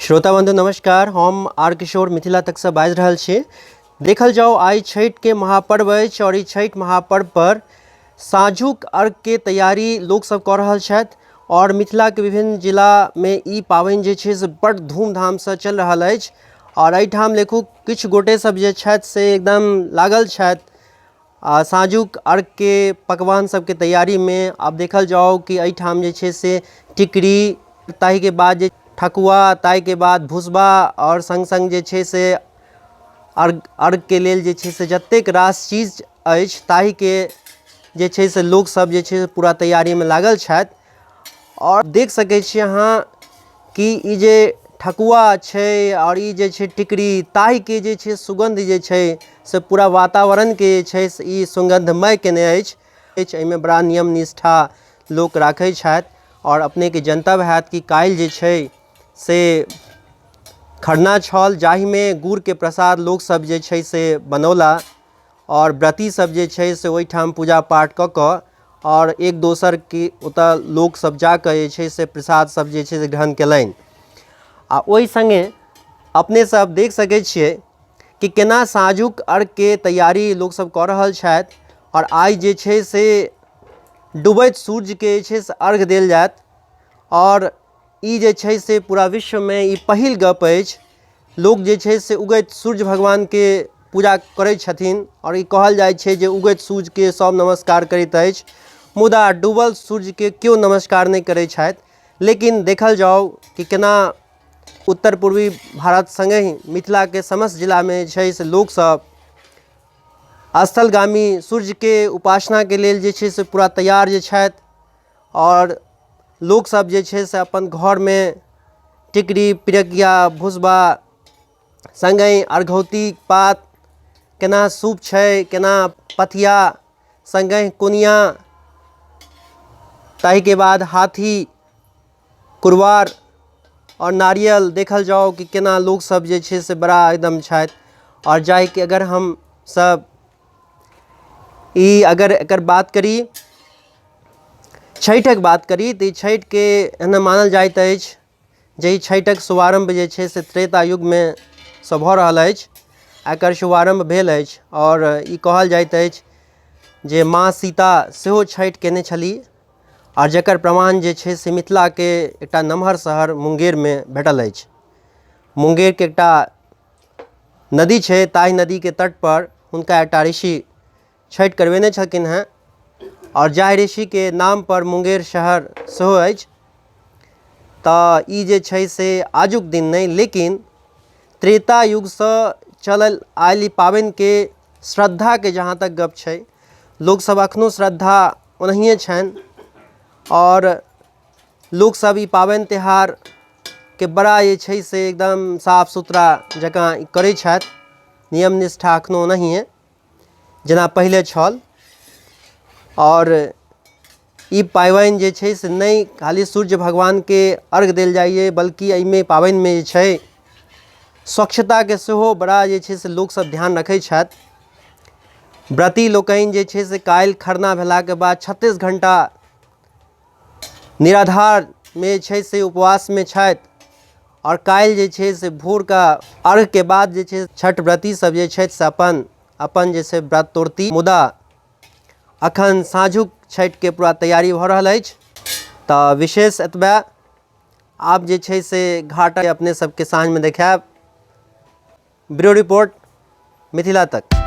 श्रोता बंधु नमस्कार, हम आर किशोर मिथिला तकसँ बाजि रहल छी। देखल जाउ, आइ छठिके महापर्व अछि आओर ई छठि महापर्व पर साँझुक अर्घके तैयारी लोकसभ कऽ रहल छथि आओर मिथिलाके विभिन्न जिलामे ई पाबनि जे छै से बड्ड धूमधामसँ चलि रहल अछि। आओर एहिठाम देखू, किछु गोटे सब जे छथि से एकदम लागल छथि आ साँझुक अर्घके पकवान सबके तैयारीमे। आब देखल जाउ कि एहिठाम जे छै से टिकरी, ताहिके बाद जे ठकुआ, ताहिके बाद भुसबा आओर सङ्ग सङ्ग जे छै से अर्घके लेल जे छै से जतेक रास चीज अछि, ताहिके जे छै से लोकसब जे छै से पूरा तैयारीमे लागल छथि। आओर देख सकै छी अहाँ कि ई जे ठकुआ छै आओर ई जे छै टिकरी, ताहिके जे छै सुगन्ध जे छै से पूरा वातावरणके जे छै से ई सुगन्धमय केने अछि। एहिमे बड़ा नियम निष्ठा लोक राखै छथि। आओर अपनेके जनतब हैत कि काल्हि जे छै से खरना छल, जाहिमे गुड़के प्रसाद लोकसभ जे छै से बनौला आओर व्रती सब जे छै से ओहिठाम पूजा पाठ कऽ कऽ आओर एक दोसरके ओतऽ लोकसब जाकऽ जे छै से प्रसाद सब जे छै से ग्रहण कयलनि। आओर ओहि सङ्गे अपने सब देख सकै छियै कि केना साँझुक अर्घके तैयारी लोकसब कऽ रहल छथि। आओर आइ जे छै से डूबैत सूर्यके जे छै से अर्घ देल जायत। आओर ई जे छै से पूरा विश्वमे ई पहिल गप अछि, लोक जे छै से उगैत सूर्य भगवानके पूजा करै छथिन आओर ई कहल जाइ छै जे उगैत सूर्यके सभ नमस्कार करैत अछि, मुदा डूबल सूर्यके केओ नमस्कार नहि करै छथि। लेकिन देखल जाउ कि केना उत्तर पूर्वी भारत सङ्गहि मिथिलाके समस्त जिलामे जे छै से लोकसभ स्थलगामी सूर्यके उपासनाके लेल जे छै से पूरा तैयार जे छथि। आओर लोकसभ जे छै से अपन घरमे टिकरी, पिरकिया, भुसबा, सङ्गहि अर्घौती पात, केना सूप छै, केना पथिया, सङ्गहि कोनिया, ताहिके बाद हाथी, कुरबार आओर नारियल। देखल जाउ कि केना लोकसभ जे छै से बड़ा एकदम छथि। आओर जाहिके अगर हमसभ ई अगर एकर बात करी, छठिक बात करी, तऽ ई छठिके एना मानल जाइत अछि जे ई छठिक शुभारम्भ जे छै से त्रेता युगमे सँ भऽ रहल अछि, एकर शुभारम्भ भेल अछि। आओर ई कहल जाइत अछि जे माँ सीता सेहो छठि कयने छलीह, आओर जकर प्रमाण जे छै से मिथिलाके एकटा नमहर शहर मुंगेरमे भेटल अछि। मुंगेरके एकटा नदी छै, ताहि नदीके तटपर हुनका एकटा ऋषि छठि करबेने छलखिन हेँ, आओर जाहि ऋषिके नामपर मुंगेर शहर सेहो अछि। तऽ ई जे छै से आजुक दिन नहि, लेकिन त्रेता युगसँ चलल आयल ई पाबनिके श्रद्धाके जहाँ तक गप छै, लोकसभ एखनहु श्रद्धा ओनाहिए छनि। आओर लोकसभ ई पाबनि तिहारके बड़ा जे छै से एकदम साफ सुथरा जकाँ करै छथि। नियम निष्ठा एखनहु ओनाहिए जेना पहिले छल। आओर ई पाबनि जे छै से नहि खाली सूर्य भगवानके अर्घ देल जाइए, बल्कि एहिमे पाबनिमे जे छै स्वच्छताके सेहो बड़ा जे छै से लोकसभ ध्यान रखै छथि। व्रती लोकनि जे छै से काल्हि खरना भेलाके बाद 36 घण्टा निराधारमे जे छै से उपवासमे छथि, आओर काल्हि जे छै से भोरके अर्घके बाद जे छै छठि व्रती सब जे छथि से अपन अपन जे छै व्रत तोड़ती। मुदा अखन साँझुक छठिके पूरा तैयारी भऽ रहल अछि। तऽ विशेष एतबे। आब जे छै से घाट अपने सबके साँझमे देखायब। ब्यूरो रिपोर्ट, मिथिला तक।